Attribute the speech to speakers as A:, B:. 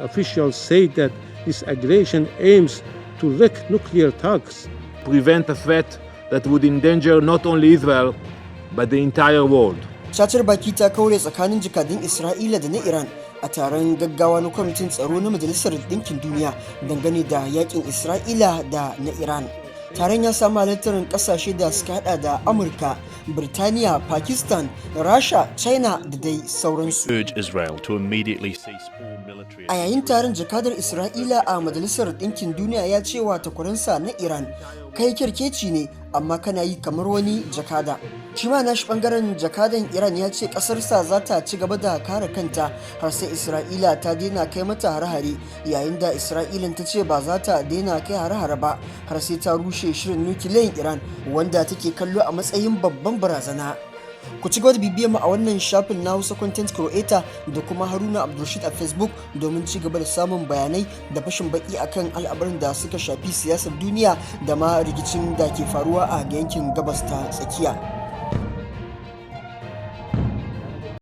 A: officials say that this aggression aims to wreck nuclear talks.
B: Prevent a threat that would endanger not only Israel, but the entire world.
C: Cacar baki ta kaure tsakanin jakadun Isra'ila da na Iran a taron gaggawa na Kwamitin Tsaro na Majalisar Ɗinkin Duniya dangane da yakin Isra'ila da na Iran. Taron ya samu halartar kasashe da suka hada da Amurka, Birtaniya, Pakistan, Rasha, China da dai sauransu.
D: Urge Israel to immediately cease all military
C: A yayin taron, jakadar Isra'ila a Majalisar Ɗinkin Duniya ya ce wa takwaransa na Iran, "Kai kyarkeci ne, amma kana yi kamar wani jakada." Shi ma nashi bangaren, jakadan Iran ya ce ƙasarsa za ta ci gaba da kare kanta har sai Isra'ila ta daina kai mata hare-hare, yayin da Isra'ilan ta ce ba za ta daina kai hare-hare ba har sai ta rushe shirin nukiliyan Iran, wanda take kallo a matsayin babban barazana. Ku ci gaba da bibiyar mu a wannan shafin na Hausa Content Creator da kuma Haruna Abdulrashid a Facebook domin ci gaba da samun bayanai da fashin baki akan al'amuran da suka shafi siyasar duniya da ma rikicin da ke faruwa a yankin Gabas ta Tsakiya.